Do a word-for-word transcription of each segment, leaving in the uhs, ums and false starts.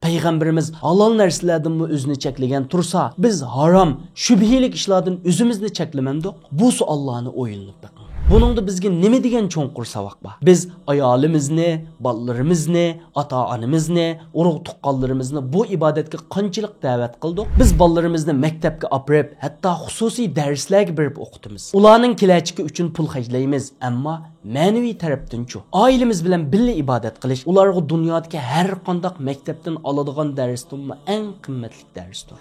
پەيغەمبىرىمىز ھالال نەرسىلەردىنمۇ ئۆزىنى چەكلىگەن تۇرسا، بىز ھارام، شۈبھىلىك ئىشلاردىن ئۆزىمىزنى چەكلىمەمدۇق؟ بۇ سوئاللارنى ئويلىنىپ بېقىڭ. بۇنىڭدا بىزگە نېمە دېگەن چوڭقۇر ساۋاق بار؟ بىز ئايالىمىزنى، بالىلىرىمىزنى، ئاتا-ئانىمىزنى، ئۇرۇق-تۇغقانلىرىمىزنى بۇ ئىبادەتكە قانچىلىك دەۋەت قىلدۇق؟ بىز بالىلىرىمىزنى مەكتەپكە ئاپىرىپ، ھەتتا خۇسۇسىي دەرسلەرگە بېرىپ ئوقۇتىمىز. ئۇلارنىڭ كېلەچىكى ئۈچۈن پۇل خەجلەيمىز، ئەمما مەنىۋى تەرەپتىنچۇ؟ ئائىلىمىز بىلەن بىللە ئىبادەت قىلىش ئۇلارغا دۇنيادىكى ھەر قانداق مەكتەپتىن ئالىدىغان دەرستىنمۇ ئەڭ قىممەتلىك دەرستۇر.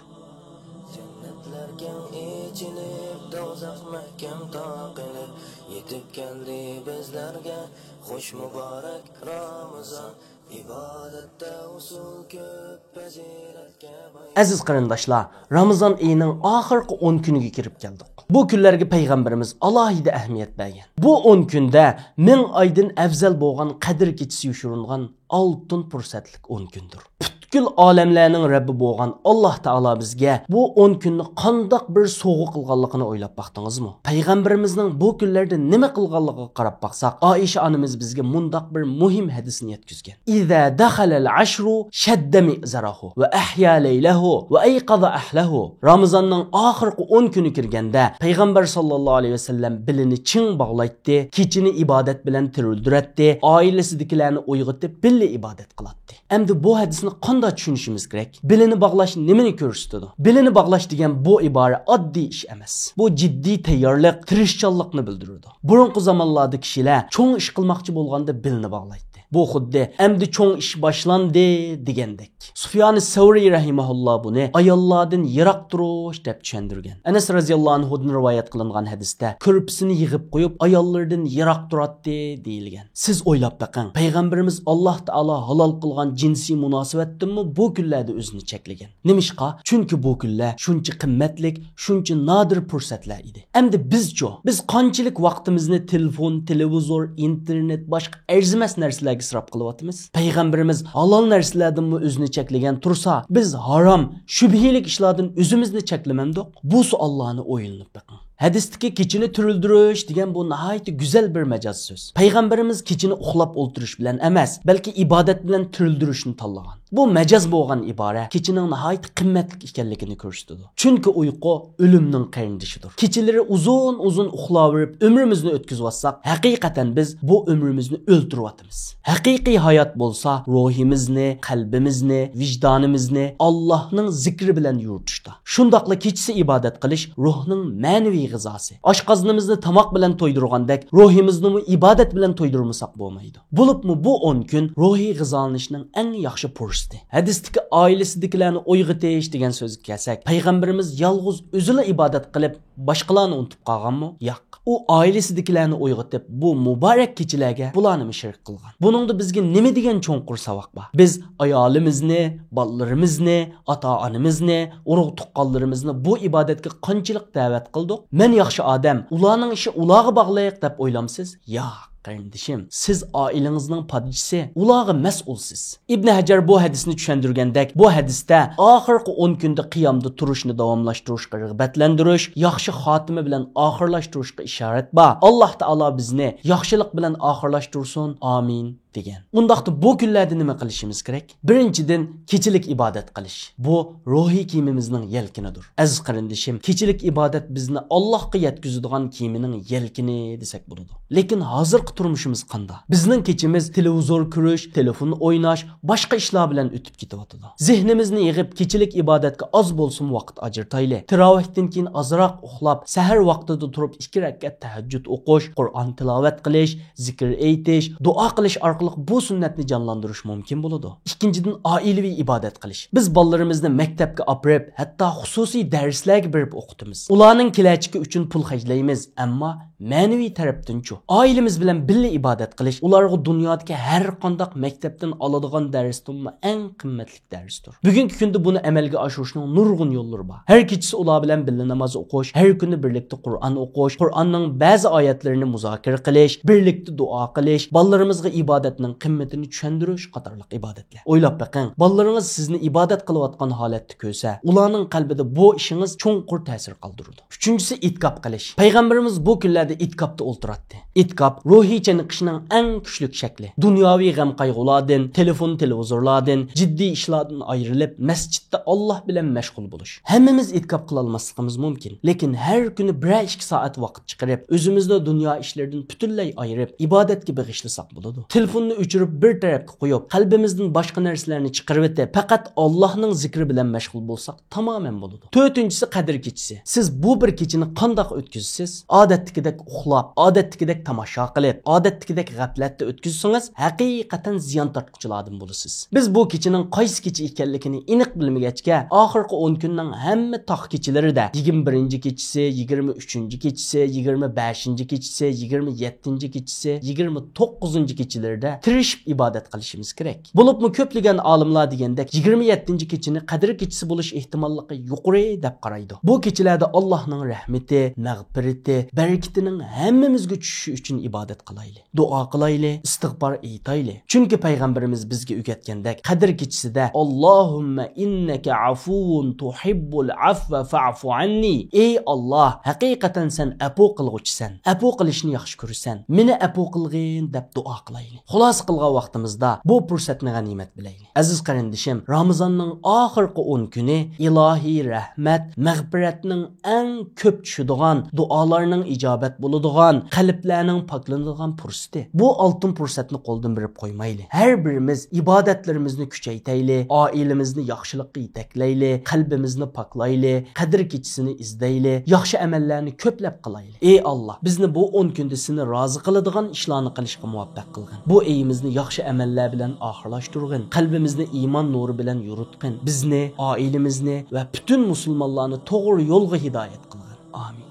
جەننەتلەر كەڭ ئېچىلىپ، دوزاخ مەھكەم تاقىلىپ، يېتىپ كەلدى بىزلەرگە خۇش مۇبارەك رامىزان. ئىبادەتتە ئۇسۇل كۆپ، پەزىلەتكە باي. ئەزىز قېرىنداشلار، رامىزان ئېيىنىڭ ئاخىرقى ئون كۈنىگە كىرىپ كەلدۇق. بۇ كۈنلەرگە پەيغەمبىرىمىز ئالاھىدە ئەھمىيەت بەرگەن. بۇ ئون كۈندە مىڭ ئايدىن ئەۋزەل بولغان قەدىر كېچىسى يوشۇرۇنغان ئالتۇن پۇرسەتلىك ئون كۈندۇر. پۈتكۈل ئالەملەرنىڭ رەببى بولغان ئاللاھ تائالا بىزگە بۇ ئون كۈننى قانداق بىر سوۋغا قىلغانلىقىنى ئويلاپ باقتىڭىزمۇ؟ پەيغەمبىرىمىزنىڭ بۇ كۈنلەردە نېمە قىلغانلىقىغا قاراپ باقساق، ئائىشە ئانىمىز بىزگە مۇنداق بىر مۇھىم ھەدىسنى يەتكۈزگەن. إذا دخل العشر شد مئزره وأحيا ليله وأيقظ أهله. رامىزاننىڭ ئاخىرقى ئون كۈنى كىرگەندە، پەيغەمبەر ساللاللاھۇ ئەلەيھى ۋەسەللەم بېلىنى چىڭ باغلايتتى، كېچىنى ئىبادەت بىلەن تىرىلدۈرەتتى، ئائىلىسىدىكىلەرنى ئويغىتىپ، بىللە ئىبادەت قىلاتتى. ئەمدى بۇ ھەدىسنى قانداق چۈشىنىشىمىز كېرەك؟ بېلىنى باغلاش نېمىنى كۆرسىتىدۇ؟ بېلىنى باغلاش دېگەن بۇ ئىبارە ئاددىي ئىش ئەمەس. بۇ جىددىي تەييارلىق، تىرىشچانلىقنى بىلدۈرىدۇ. بۇرۇنقى زامانلاردا كىشىلەر چوڭ ئىش قىلماقچى بولغاندا بېلىنى باغلايتتى. بۇ خۇددى «ئەمدى چوڭ ئىش باشلاندى» دېگەندەك. سۇفيانى سەۋرى رەھىمەھۇللا بۇنى «ئاياللاردىن يىراق تۇرۇش» دەپ چۈشەندۈرگەن. ئەنەس رەزىياللاھۇ ئەنھۇدىن رىۋايەت قىلىنغان ھەدىستە «كۆرپىسىنى يىغىپ قويۇپ، ئاياللىرىدىن يىراق تۇراتتى» دېيىلگەن. سىز ئويلاپ بېقىڭ، پەيغەمبىرىمىز ئاللاھ تائالا ھالال قىلغان جىنسىي مۇناسىۋەتتىنمۇ بۇ كۈنلەردە ئۆزىنى چەكلىگەن. نېمىشقا؟ چۈنكى بۇ كۈنلەر شۇنچە قىممەتلىك، شۇنچە نادىر پۇرسەتلەر ئىدى. ئەمدى بىزچۇ؟ بىز قانچىلىك ۋاقتىمىزنى تېلېفون، تېلېۋىزور، ئىنتېرنېت، باشقا ئەرزىمەس نەرسىلەرگە ئىسراپ قىلىۋاتىمىز؟ پەيغەمبىرىمىز ھالال نەرسىلەردىنمۇ ئۆزىنى چەكلىگەن تۇرسا، بىز ھارام، شۈبھىلىك ئىشلاردىن ئۆزىمىزنى چەكلىمەمدۇق؟ بۇ سوئاللارنى ئويلىنىپ بېقىڭ. ھەدىستىكى «كېچىنى تىرىلدۈرۈش» دېگەن بۇ ناھايىتى گۈزەل بىر مەجاز سۆز. پەيغەمبىرىمىز كېچىنى ئۇخلاپ ئولتۇرۇش بىلەن ئەمەس، بەلكى ئىبادەت بىلەن تىرىلدۈرۈشنى تاللىغان. بۇ مەجاز بولغان ئىبارە كېچىنىڭ ناھايىتى قىممەتلىك ئىكەنلىكىنى كۆرسىتىدۇ. چۈنكى ئۇيقۇ ئۆلۈمنىڭ قېرىندىشىدۇر. كېچىلىرى ئۇزۇن-ئۇزۇن ئۇخلاۋېرىپ ئۆمرىمىزنى ئۆتكۈزۈۋاتساق، ھەقىقەتەن بىز بۇ ئۆمرىمىزنى ئۆلتۈرۈۋاتىمىز. ھەقىقىي ھايات بولسا روھىمىزنى، قەلبىمىزنى، ۋىجدانىمىزنى ئاللاھنىڭ زىكرى بىلەن يورۇتۇشتا. شۇنداقلا كېچىسى ئىبادەت قىلىش روھنىڭ مەنىۋى غىزاسى. ئاشقازىنىمىزنى تاماق بىلەن تويدۇرغاندەك، روھىمىزنىمۇ ئىبادەت بىلەن تويدۇرمىساق بولمايدۇ. بولۇپمۇ بۇ ئون كۈن روھىي غىزالىنىشنىڭ ئەڭ ياخشى پۇرسىتى. ھەدىستىكى «ئائىلىسىدىكىلەرنى ئويغىتىش» دېگەن سۆزگە كەلسەك، پەيغەمبىرىمىز يالغۇز ئۆزىلا ئىبادەت قىلىپ، باشقىلارنى ئۇنتۇپ قالغانمۇ؟ ياق. ئۇ ئائىلىسىدىكىلەرنى ئويغىتىپ، بۇ مۇبارەك كېچىلەرگە بۇلارنىمۇ شېرىك قىلغان. بۇنىڭدا بىزگە نېمە دېگەن چوڭقۇر ساۋاق بار؟ بىز ئايالىمىزنى، بالىلىرىمىزنى، ئاتا-ئانىمىزنى، ئۇرۇق-تۇغقانلىرىمىزنى بۇ ئىبادەتكە قانچىلىك دەۋەت قىلدۇق؟ «مەن ياخشى ئادەم، ئۇلارنىڭ ئىشى ئۇلارغا باغلىق» دەپ ئويلامسىز؟ ياق، قېرىندىشىم، سىز ئائىلىڭىزنىڭ پادىچىسى، ئۇلارغا مەسئۇلسىز. ئىبنى ھەجەر بۇ ھەدىسنى چۈشەندۈرگەندەك، بۇ ھەدىستە ئاخىرقى ئون كۈندە قىيامدا تۇرۇشنى داۋاملاشتۇرۇشقا رىغبەتلەندۈرۈش، ياخشى خاتىمە بىلەن ئاخىرلاشتۇرۇشقا ئىشارەت بار. ئاللاھ تائالا بىزنى ياخشىلىق بىلەن ئاخىرلاشتۇرسۇن. ئامىن. دېگەن. ئۇنداقتا بۇ كۈنلەردە نېمە قىلىشىمىز كېرەك؟ بىرىنچىدىن، كېچىلىك ئىبادەت قىلىش. بۇ روھىي كېمىمىزنىڭ يەلكىنىدۇر. ئەزىز قېرىندىشىم، كېچىلىك ئىبادەت بىزنى ئاللاھقا يەتكۈزىدىغان كېمىنىڭ يەلكىنى دېسەك بولىدۇ. لېكىن ھازىرقى تۇرمۇشىمىز قانداق؟ بىزنىڭ كېچىمىز تېلېۋىزور كۆرۈش، تېلېفون ئويناش، باشقا ئىشلار بىلەن ئۆتۈپ كېتىۋاتىدۇ. زېھنىمىزنى يىغىپ، كېچىلىك ئىبادەتكە ئاز بولسىمۇ ۋاقىت ئاجرىتايلى. تىراۋىھتىن كېيىن ئازراق ئۇخلاپ، سەھەر ۋاقتىدا تۇرۇپ ئىككى رەكەت تەھەججۇد ئوقۇش، قۇرئان تىلاۋەت قىلىش، زىكىر ئېيتىش، دۇئا قىلىش ئارقىلىق بۇ سۈننەتنى جانلاندۇرۇش مۇمكىن بولىدۇ. ئىككىنچىدىن، ئائىلىۋى ئىبادەت قىلىش. بىز بالىلىرىمىزنى مەكتەپكە ئاپىرىپ، ھەتتا خۇسۇسىي دەرسلەرگە بېرىپ ئوقۇتىمىز. ئۇلارنىڭ كېلەچىكى ئۈچۈن پۇل خەجلەيمىز، ئەمما مەنىۋى تەرەپتىنچۇ؟ ئائىلىمىز بىلەن بىللە ئىبادەت قىلىش ئۇلارغا دۇنيادىكى ھەر قانداق مەكتەپتىن ئالىدىغان دەرستىنمۇ ئەڭ قىممەتلىك دەرستۇر. بۈگۈنكى كۈندە بۇنى ئەمەلگە ئاشۇرۇشنىڭ نۇرغۇن يوللىرى بار. ھەر كېچىسى ئۇلار بىلەن بىللە ناماز ئوقۇش، ھەر كۈنى بىرلىكتە قۇرئان ئوقۇش، قۇرئاننىڭ بەزى ئايەتلىرىنى مۇزاكىرە قىلىش، بىرلىكتە دۇئا قىلىش، بالىلىرىمىزغا ئىبادەت ئىبادەتنىڭ قىممىتىنى چۈشەندۈرۈش قاتارلىق ئىبادەتلەر. ئويلاپ بېقىڭ، بالىلىرىڭىز سىزنى ئىبادەت قىلىۋاتقان ھالەتتە كۆرسە، ئۇلارنىڭ قەلبىدە بۇ ئىشىڭىز چوڭقۇر تەسىر قالدۇرىدۇ. ئۈچىنچىسى، ئېتىكاپ قىلىش. پەيغەمبىرىمىز بۇ كۈنلەردە ئېتىكاپتا ئولتۇراتتى. ئېتىكاپ روھىي چېنىقىشنىڭ ئەڭ كۈچلۈك شەكلى. دۇنياۋى غەم-قايغۇلاردىن، تېلېفون، تېلېۋىزورلاردىن، جىددىي ئىشلاردىن ئايرىلىپ، مەسچىتتە ئاللاھ بىلەن مەشغۇل بولۇش. ھەممىمىز ئېتىكاپ قىلالماسلىقىمىز مۇمكىن، لېكىن ھەر كۈنى بىرەر ئىككى سائەت ۋاقىت چىقىرىپ، ئۆزىمىزنى دۇنيا ئىشلىرىدىن پۈتۈنلەي ئايرىپ، ئىبادەتكە بېغىشلىساق بولىدۇ. تېلېفوننى ئۆچۈرۈپ، بىر تەرەپكە قويۇپ، قەلبىمىزدىن باشقا نەرسىلەرنى چىقىرىۋېتىپ، پەقەت ئاللاھنىڭ زىكرى بىلەن مەشغۇل بولساق، تامامەن بولىدۇ. تۆتىنچىسى، قەدىر كېچىسى. سىز بۇ بىر كېچىنى قانداق ئۆتكۈزىسىز؟ ئادەتتىكىدەك ئۇخلاپ، ئادەتتىكىدەك تاماشا قىلىپ، ئادەتتىكىدەك غەپلەتتە ئۆتكۈزسىڭىز، ھەقىقەتەن زىيان تارتقۇچىلاردىن بولىسىز. بىز بۇ كېچىنىڭ قايسى كېچە ئىكەنلىكىنى ئېنىق بىلمىگەچكە، ئاخىرقى ئون كۈننىڭ ھەممە تاق كېچىلىرىدە، يىگىرمە بىرىنچى كېچىسى، يىگىرمە ئۈچىنچى كېچىسى، يىگىرمە بەشىنچى كېچىسى، يىگىرمە يەتتىنچى كېچىسى، يىگىرمە توققۇزىنچى كېچىلىرىدە تىرىشىپ ئىبادەت قىلىشىمىز كېرەك. بولۇپمۇ كۆپلىگەن ئالىملار دېگەندەك، يىگىرمە يەتتىنچى كېچىنى قەدىر كېچىسى بولۇش ئېھتىماللىقى يۇقىرى دەپ قارايدۇ. بۇ كېچىلەردە ئاللاھنىڭ رەھمىتى، مەغپىرىتى، بەرىكىتىنىڭ ھەممىمىزگە چۈشۈشى ئۈچۈن ئىبادەت قىلايلى. دۇئا قىلايلى، ئىستىغپار ئېيتايلى. چۈنكى پەيغەمبىرىمىز بىزگە ئۆگەتكەندەك، قەدىر كېچىسىدە، «اللهم إنك عفو تحب العفو فاعف عني.» «ئەي ئاللاھ، ھەقىقەتەن سەن ئەپۇ قىلغۇچىسەن، ئەپۇ قىلىشنى ياخشى كۆرىسەن، مېنى ئەپۇ قىلغىن» دەپ دۇئا قىلايلى. خۇلاسە قىلغان ۋاقتىمىزدا بۇ پۇرسەتنى غەنىيمەت بىلەيلى. ئەزىز قېرىندىشىم، رامىزاننىڭ ئاخىرقى ئون كۈنى ئىلاھىي رەھمەت، مەغپىرەتنىڭ ئەڭ كۆپ چۈشىدىغان، دۇئالارنىڭ ئىجابەت بولىدىغان، قەلبلەرنىڭ پاكلىنىدىغان پۇرسىتى. بۇ ئالتۇن پۇرسەتنى قولدىن بېرىپ قويمايلى. ھەر بىرىمىز ئىبادەتلىرىمىزنى كۈچەيتەيلى، ئائىلىمىزنى ياخشىلىققا يېتەكلەيلى، قەلبىمىزنى پاكلايلى، قەدىر كېچىسىنى ئىزدەيلى، ياخشى ئەمەللەرنى كۆپلەپ قىلايلى. ئى ئاللاھ، بىزنى بۇ ئون كۈندە سېنى رازى قىلىدىغان ئىشلارنى قىلىشقا مۇۋەپپەق قىلغىن. بۇ ئېيىمىزنى ياخشى ئەمەللەر بىلەن ئاخىرلاشتۇرغىن. قەلبىمىزنى ئىمان نۇرى بىلەن يورۇتقىن. بىزنى، ئائىلىمىزنى ۋە پۈتۈن مۇسۇلمانلارنى توغرا يولغا ھىدايەت قىلغىن. ئامىن.